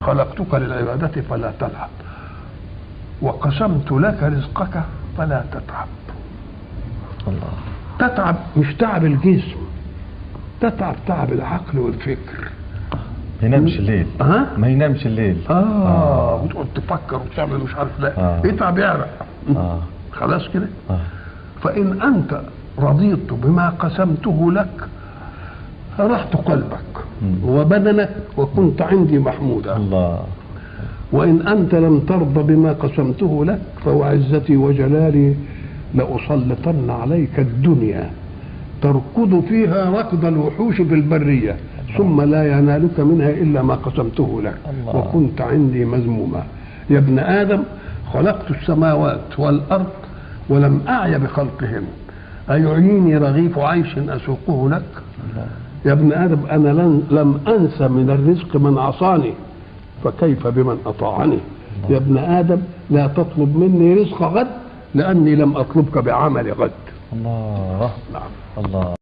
خلقتك للعبادة فلا تلعب، وقسمت لك رزقك فلا تتعب. الله. تتعب مش تعب الجسم، تتعب تعب العقل والفكر. ما ينامش الليل. ما ينامش الليل. وتقعد تفكر وتعمل مش عارف. لا، اتعب يعرق. خلاص كده. فإن أنت رضيت بما قسمته لك رحت قلبك وبدنك وكنت عندي محمودا. الله. وإن أنت لم ترضى بما قسمته لك فوعزتي وجلالي لأسلطن عليك الدنيا تركض فيها ركض الوحوش في البرية، ثم لا ينالك منها إلا ما قسمته لك. الله. وكنت عندي مذموما. يا ابن آدم خلقت السماوات والأرض ولم أعي بخلقهن، أيعيني رغيف عيش أسوقه لك؟ الله. يا ابن آدم أنا لم أنس من الرزق من عصاني، فكيف بمن أطاعني؟ الله. يا ابن آدم لا تطلب مني رزق غد، لأني لم أطلبك بعمل غد. الله. نعم. الله.